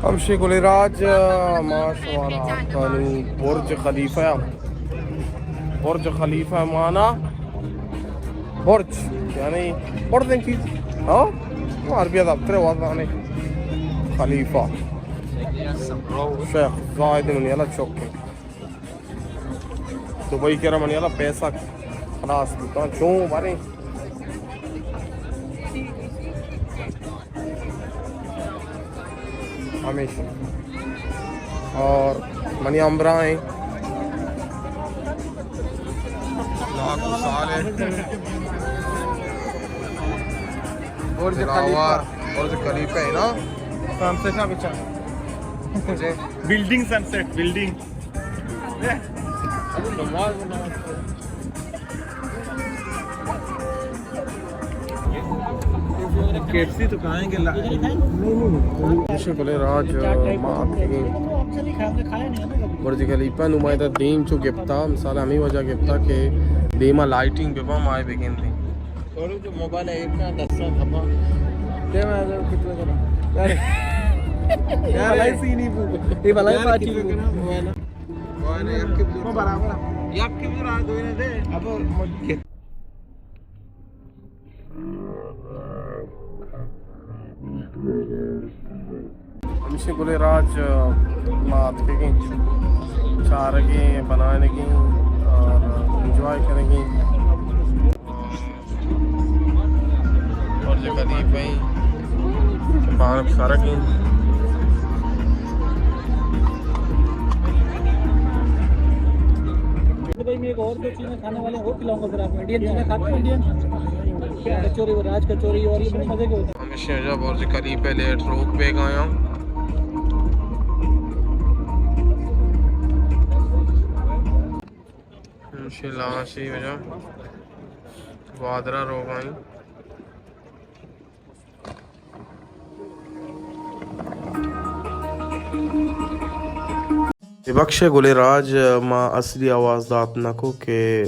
ہمشی گلیں راج، ما شمارا کانو برج خلیفہ، برج خلیفہ مانا برج، یعنی برج این چیز، ہاں؟ وہ عربی ادب ترے وزانے خلیفہ شیخ زاید منی اللہ چوکے۔ دبئی کرا منی اللہ پیسہ خلاص بوتاں، چون باریں۔ ہمیشہ۔ اور منی ہمراہ ہیں۔ لاکھ سال ہے۔ برج خلیفہ۔ برج خلیفہ ہے نا؟ سن سیٹ ہے بچا۔ مجھے بلڈنگ سن سیٹ، بلڈنگ۔ کیپسی تو کھائیں گے لا-، ہمشی گلیں راج، ما آتکگیں برج خلیفہ نو، ما ادا دیم چو گپتا، مثال ہمیں وجہ گپتا کہ دیما لائٹنگ ببا ما بگندیں۔ موبائل ایک کا دس کا کھپا۔ دے میں کتنا کرا۔ یار، یار، بلائی سینی بو۔ یہ بلائی یار، پارٹی کتنا بو۔ کرا موبائل؟ موبائل یک کے بزور۔ برابر۔ یک کے بزور آ دو نے دے۔ اب مجھے ہمشی گلیں راج، ما آتکگیں، چارگیں، بنائینگیں اور انجوائے کنگیں۔ برج خلیفہ ہیں، بانک سرک ہیں۔ بھائی، میں ایک اور دو چیزیں کھانے والے ہو کھلاؤں گا پھر آپ کو۔ انڈین چیزیں کھاتے ہیں، انڈین کچوری، وہ راج کچوری، اور یہ بڑے مزے کے ہوتے ہیں۔ ہمشی اجا برج خلیفہ لیٹ روک پہ گایا۔ ہمشی لاشی اجا گوادرا روگائی۔ اے بخش ءِ گلیں راج، ما اصلی آواز دات نہ کو کہ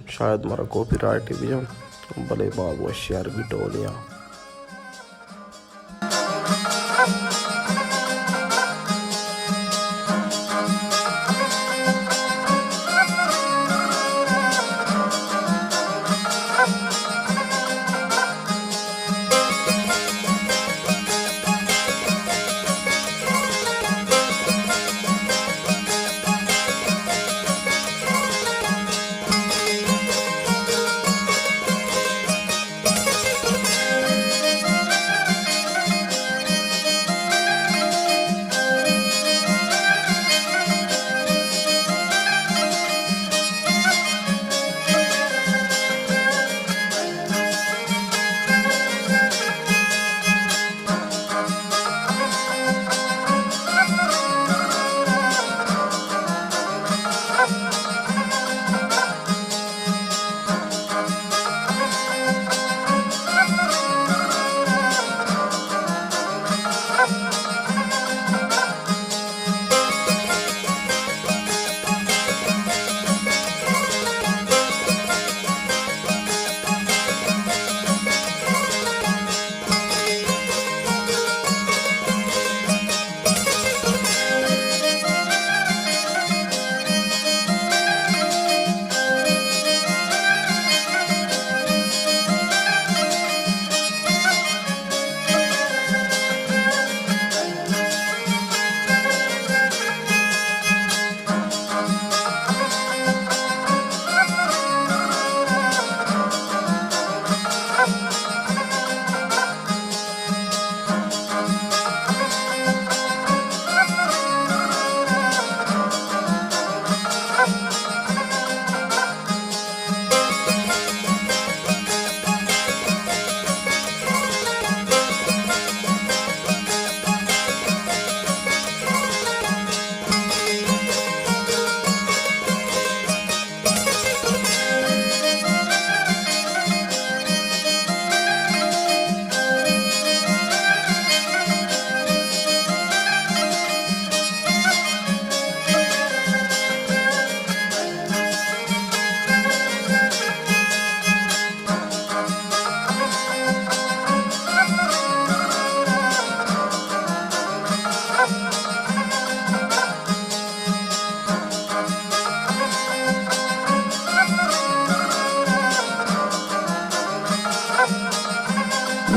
شاید مارا کاپی رائٹ بہ جن، بلے باز وشی عربی ڈولیا۔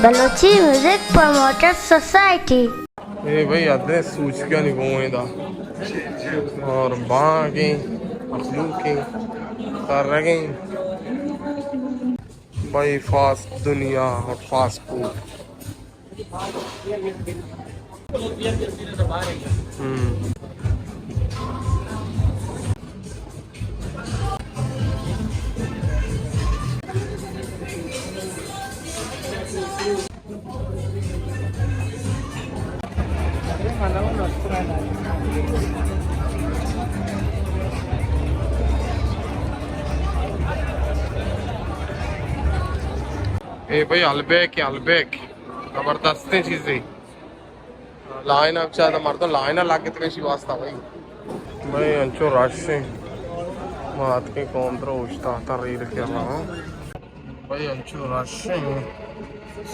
Balochi music promoter society. اے بھائی، ادے سوچکانی گوئیں دا۔ اور بانگیں، مخلوقیں، ترگیں۔ بھائی، فاسٹ دنیا اور فاسٹ فوڈ۔ ہم۔ اے بھائی، البیک، البیک۔ زبردستیں چیزے۔ لائن ءَ بچار، مردم لائن ءَ لگتگ اِش واسطہ بھائی۔ بھائی انچو رش ایں۔ ما اتکیں قوم ترا اوشتاتاں ریل کرا۔ بھائی انچو رش ایں۔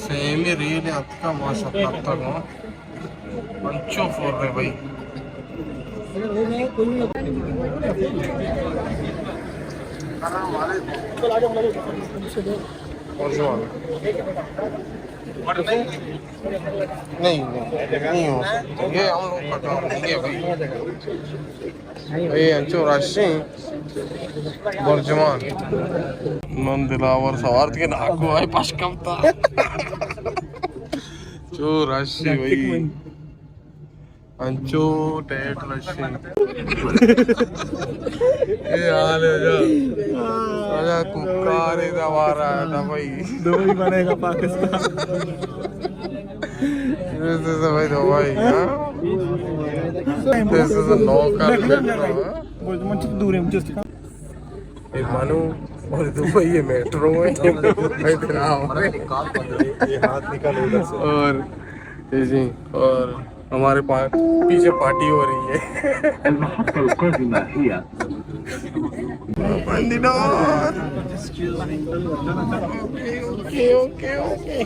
سیمی ریل اتکا ما شپ اتکا۔ انچو پر ایں بھائی۔ بونجور۔ نہیں، نہیں، نہیں ہو سکتا۔ یہ ہم لوگ کا کام نہیں ہے بھائی۔ اے انچو رش ایں برجمان۔ من دلاور سوار تھی کہ ناکو آئے پش کپتا۔ چو رش ایں بھائی۔ انچو ٹیٹ رش ایں۔ اے حال ہے جا۔ اجا ککارے دا وارا ہے دا بھائی۔ دبئی بنے گا پاکستان۔ This is a بھائی دبئی، ہاں؟ This is a local metro، ہاں؟ اے منو اور دبئی یہ میٹرو ہے۔ یہ ہاتھ نکالو ادھر سے۔ اور جی، اور ہمارے پا-، پیچھے پارٹی ہو رہی ہے۔ بندی ڈور۔ Okay, okay, okay, okay.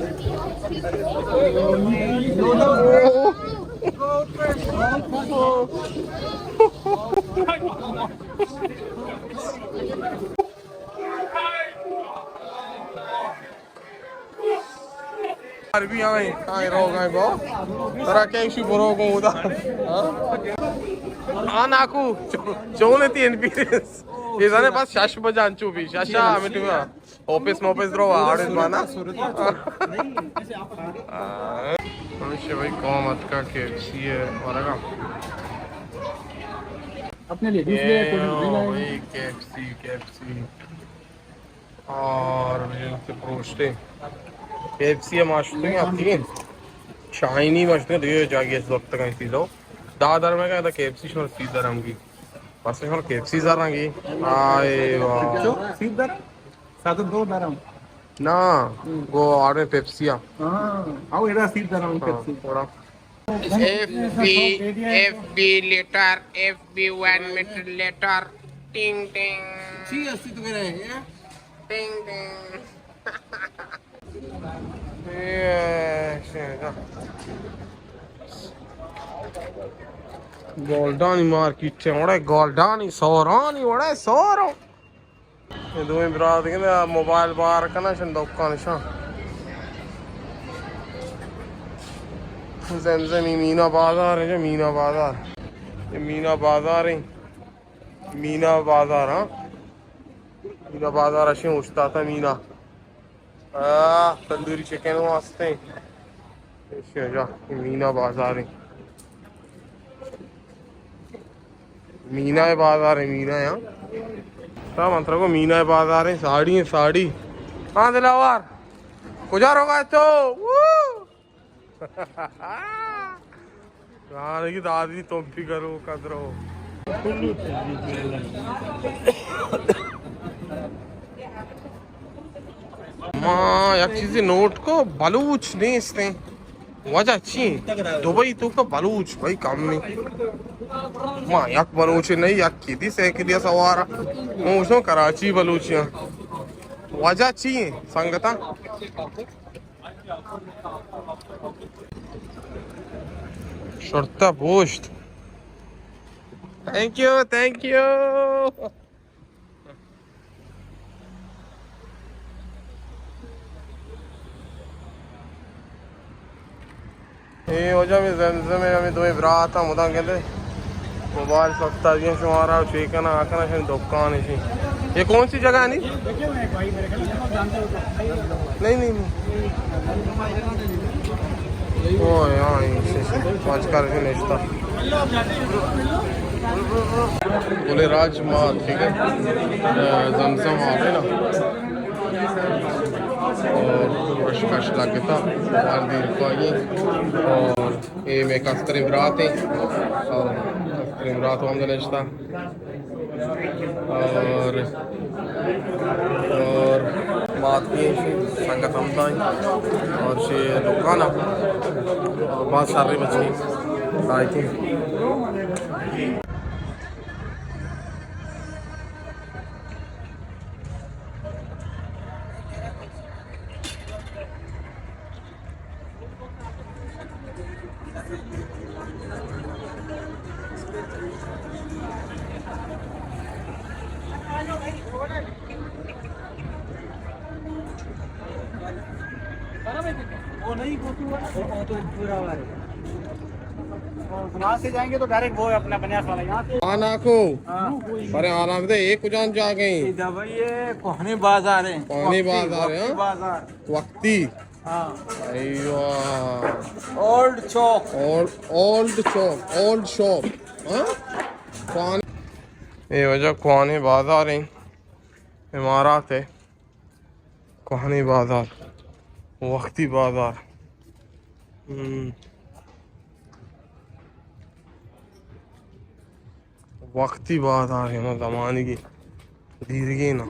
عربی آئیں، آئیں روگ آئیں گو۔ ترا کہیں شی برو گو ادا۔ ہاں؟ آ ناکو، چو-، چون تئی ایکسپیرینس؟ یہ زانے بس شش بجان چو بھی، شش آ ہمیں ٹیما۔ آفس موفس درو آڑ مانا۔ ہمیشہ بھائی قوم اتکا کے ایف سی ہے ورگا۔ اپنے لیڈیز کے اکارڈنگ بھائی، کے ایف سی، کے ایف سی۔ اور ان سے پروشتے۔ کے ایف سی ہم آشتے ہیں، آتی ہیں۔ شاہینی مشتے ہیں، دیگه جاگی اس وقت کا چیز ہو۔ دہ درم کا، کے ایف سی شمار سی درم کی۔ بس شمار کے ایف سی زرنگی۔ آئے واہ۔ چو، سی درم؟ سات دو درم۔ نا، ہم۔ گو آڑے پیپسی آ۔ ہاں، او ایرا سی درم ہاں، پیپسی۔ تھوڑا۔ F B, F B litre, F B one metre litre. ٹنگ ٹنگ۔ چی ہستی تو میرا ہے، ہاں؟ ٹنگ ٹنگ۔ اے، شیدا۔ گولڈانی مارکیٹ ہے، وڑے گولڈانی سورانی، وڑے سورو۔ اے دوئیں برات گندے، آ موبائل بار کنا شن دکان شان۔ زمزمی مینا بازار ہے، جو مینا بازار۔ یہ مینا بازار ہے۔ مینا بازار، ہاں۔ مینا بازار اشیں اوشتاتا مینا۔ آہ، تندوری چکن واسطے۔ ایشی جا، مینا بازار ہے۔ مینا بازار ہے، مینا ہے، ہاں۔ تا من ترا کو مینا بازار ہے، ساڑی ہے، ساڑی۔ ہاں دلاور، کجا روگا تو؟ وو! یار، یہ دادی تم بھی کرو، قدرو۔ ما یک چیزے نوٹ کو، بلوچ نیست ہیں۔ وجہ چی ہیں؟ دبئی تو کا بلوچ بھائی کم نہیں۔ ما یک بلوچ نہیں، یک کی دی سائیکلیا سوارا۔ ما اس کراچی بلوچیاں۔ وجہ چی ہیں سنگتا؟ شرطہ بوشت۔ Thank you, thank you. اے واجہ ہمے زمزم ءَ ہمے دوئیں برات ءَ مدام گندے موبائل سستا دیاں شمارا، چے کناں آ کناں، شمے دکان ایشی۔ یہ کون سی جگہ ہے نی؟ نہیں، نہیں، نہیں۔ او، یہاں، یہاں، ایشی، ایشی۔ پانچ کار کے نشتا۔ بولے راج ما، ٹھیک ہے۔ زمزم آ گئے نا۔ اور رش کش لگتا، موبائل دیر کو آئیے۔ اور اے مئے کستریں برات ایں، اور کستریں برات ہم نشتا، اور، اور مات کی سنگت ہم تھا، اور شے دکان، اور بہت سارے بچے آئے تھے۔ وہاں سے جائیں گے تو ڈائریکٹ وہ اپنا بنیاس والا یہاں سے۔ آنا کو۔ ہاں۔ ارے آنا دے، یہ کجان جا گئے؟ یہ دبئی ہے، کوہنی بازار ہے۔ کوہنی وقتی، بازار ہے، وقتی ہاں؟ بازار۔ ہاں۔ ایوا۔ اولڈ چوک۔ اولڈ، اولڈ چوک، اولڈ شاپ۔ ہاں؟ کوہنی۔ اے واجہ کوہنی بازار ہیں۔ امارات ہے۔ کوہنی بازار۔ وقتی بازار۔ ہم۔ وقتی بازار ہے، ہما زمانگی دیرگی نا۔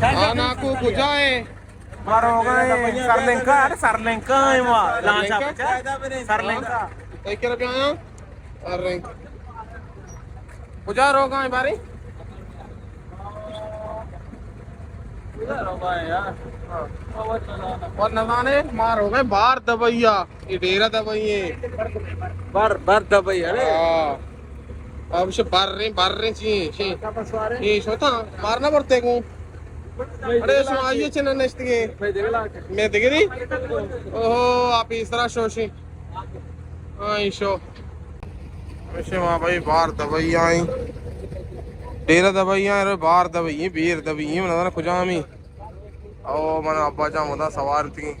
آنا کو کجا ہے؟ مارو ہو گئے سرلنکا، ارے سرلنکا ہے وہاں، لانچا سرلنکا۔ بچا، سرلنکا۔ ہاں۔ کئی کر پہ آیا؟ سرلنکا۔ کجا روگا ہے بارے؟ کجا روگا ہے یار؟ اور نزانے مار ہو گئے بار دبیا۔ یہ ڈیرہ دبئی ہے۔ بر، بر دبئی ہے۔ ہاں۔ اب شو بر رہے، بر رہے چیئے، شے۔ یہ شو تھا، مارنا پڑتے کو۔ اڑے شو آئیے چنا نشتگے۔ میں دگری۔ اوہو، آپ اس طرح شوشی۔ ہاں، یہ شو۔ ایشی ما بھائی بار دبئی آئیں۔ ڈیرہ دبئی آئیں، بار دبئی، بیر دبئی، من نہ کجامی۔ او من ابا جان مدا سوار تھی۔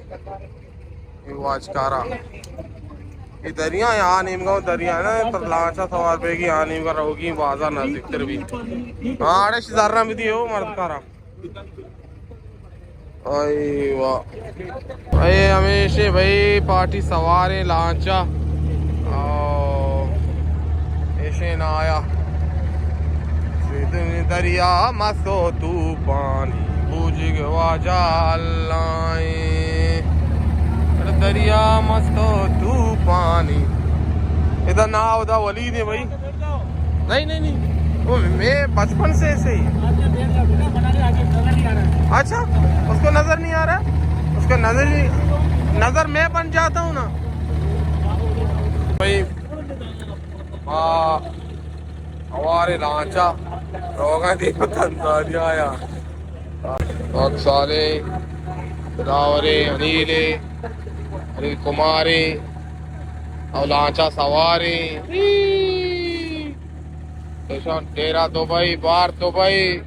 یہ واچ کارا۔ یہ دریا ہے، آ نیمگا دریا ہے نا، پر لانچا سوار پہ گی، آ نیمگا رہوگی، بازار نزدیک تر بھی۔ ہاں، اڑے شی زرہ بھی دیو مرد کارا۔ اے واہ۔ اے ہمیشہ بھائی پارٹی سواریں لانچا۔ او ایشے نہ آیا۔ دریا مست و طوفانی، بوجگ واجہ اللہ ایں۔ دریا مست و طوفانی۔ ادا ناو دا ولید ہے بھائی۔ نہیں، نہیں، نہیں، وہ میں بچپن سے ایسے ہی۔ اچھا، اس کو نظر نہیں آ رہا، اس کو نظر نہیں، نظر میں بن جاتا ہوں نا۔ بھائی، آ، ہمارے لانچا روگا دی تنزانیا یا۔ پاک سالے، دلاورے، انیلے، انیل کمارے، او لانچا سوارے۔ ایشان ڈیرہ دبئی، بار دبئی۔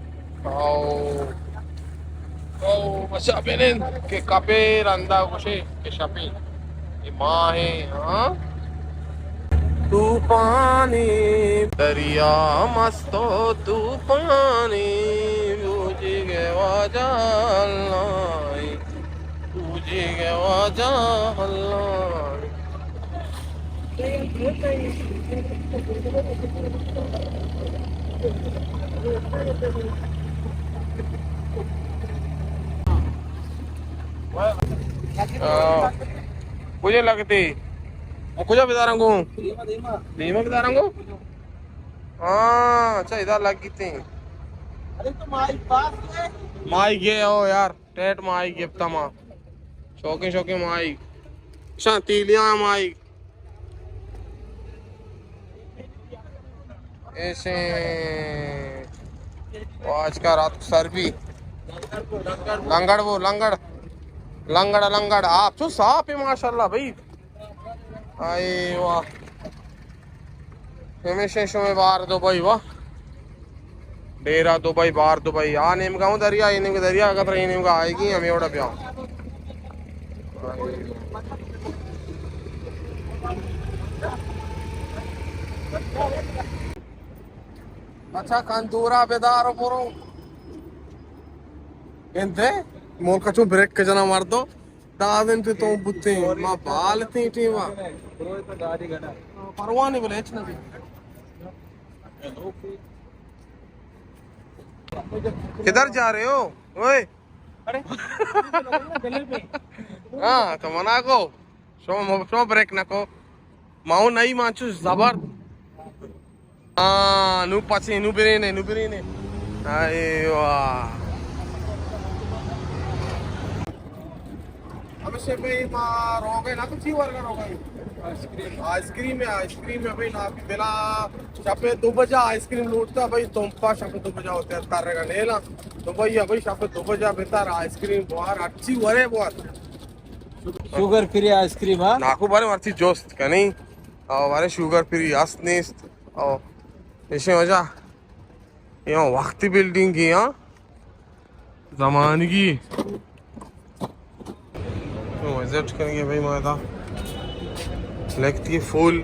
او، او، اچھا بنند کہ کپے رندا گوشے کہ شپے۔ اے ماہ، ہاں؟ طوفانی دریا مست و طوفانی، بوجگ واجہ اللہ، بوجگ واجہ اللہ۔ آ، کجا لگتے؟ او کجا بدارنگو؟ دیما بدارنگو؟ ہاں، اچھا، ادا لگ گیتے۔ مائی گے او یار، ٹیٹ مائی گپتا ما۔ شوقیں شوقیں مائی۔ شان تیلیاں مائی۔ ایشیں واجکار آتک سر بی۔ لنگڑ وہ، لنگڑ۔ لنگڑ، لنگڑ۔ آپ چو صاف ہے ماشاءاللہ بھائی۔ آئی واہ۔ ہمیشہ شمے بار دبئی واہ۔ ڈیرہ دبئی، بار دبئی۔ آ نیمگا ہوں دریا، اے نیمگا دریا، اگر اے نیمگا آئے گی، ہمیں اوڑا بیا۔ اچھا، کندورا بدار برو۔ انتے ملک چو بریک جنا مردو۔ دادن تے تو بوتیں، ما بال تیں ٹیما۔ پرواہ نہیں بولے، اچ نہ بھی۔ کدھر جا رہے ہو؟ اوئے۔ ہاں، تو منا کو۔ شما، شما بریک نہ کو۔ ماؤ نہیں مانچو زبر۔ ہاں، نو پچے، نو برینے، نو برینے۔ اے واہ۔ ہمیشہ بھئی ما روگئے نا، تو چی ورگا روگئے؟ Ice cream. آئس کریم ہے، آئس کریم ہے بھئی، نا بلا شپے دو بجہ آئس کریم لوٹتا بھئی، تم پا شپے دو بجہ ہوتے ہیں، تر رگا نیلا۔ تو بھئی، بھئی شپے دو بجہ بہتر آئس کریم بوار، اچھی ورے بوار۔ شوگر فری آئس کریم، ہاں؟ ناکو بارے مرچی جوست کنی، او بارے شوگر فری است نیست، او ایشیں وجہ، یہ وقتی بلڈنگ ہے، ہاں؟ زمانگی۔ تو وزٹ کریں گے بھائی، ما تھا لکھتی فول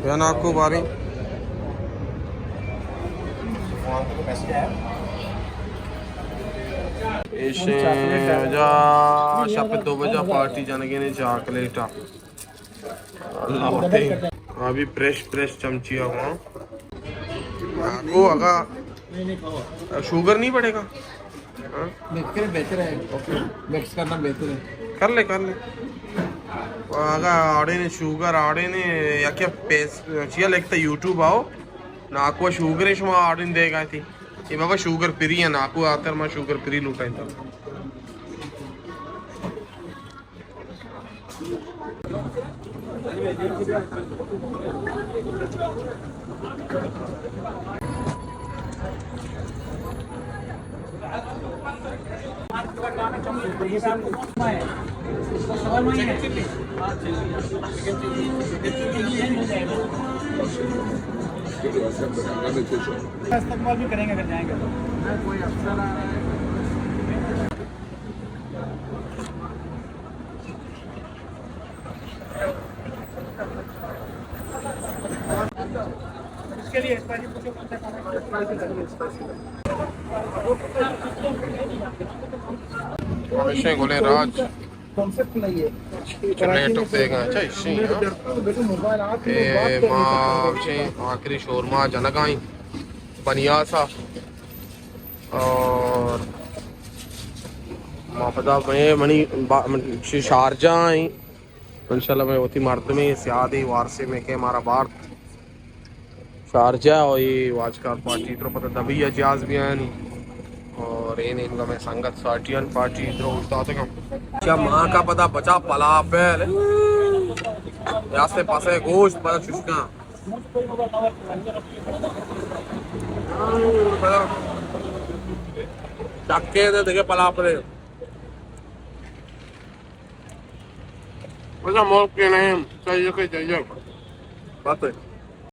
یا ناکو باری۔ ایشیں وجہ شپ دو بجہ پارٹی جنگے نے چاکلیٹ۔ اللہ وتے۔ ابھی فریش، فریش چمچی آ وہاں۔ ناکو اگا شوگر نہیں پڑے گا؟ ہاں؟ بہتر ہے، بہتر ہے۔ اوکے۔ مکس کرنا بہتر ہے۔ کر لے، کر لے۔ اگا آڑے نے شوگر، آڑے نے یا کیا پیس، چیا لکھتا یوٹیوب آؤ۔ ناکو شوگر ہے، شما آڑے دے گا تھی۔ یہ بابا شوگر فری ہے، ناکو آتر ما شوگر فری لوٹائیں تھا۔ استقبال بھی کریں گے اگر جائیں گے تو۔ کوئی افسر آ رہا ہے۔ اس کے لیے اسپائسی پوچھو، کون سا کھانا ہے؟ ہمیشہ گلیں راج۔ چاکلیٹ دیگا، اچھا، اسی، ہاں۔ اے ما ہمشیں آخری شورما جنگائیں بنیاسا۔ اور ما پدا میں منی با-، من-، شی-، شارجہ آئیں۔ انشاءاللہ میں وتی مردمے سیادے وارسے میں کہ مارا بارت شارجہ، اور یہ واجکار پارٹی درو پدا دبئی جہاز بھی آنی۔ اور یہ نیمگا میں سنگت ساٹیان پارٹی درو اٹھتا تھا۔ کیا ماں کا پتا بچا پلاپل۔ یاستے پاسے گوشت پدا چشکاں۔ چکے دے دیکھے پلاپلے۔ ویسا موت کے نہیں، چاہیے کہ چاہیے۔ بات ہے۔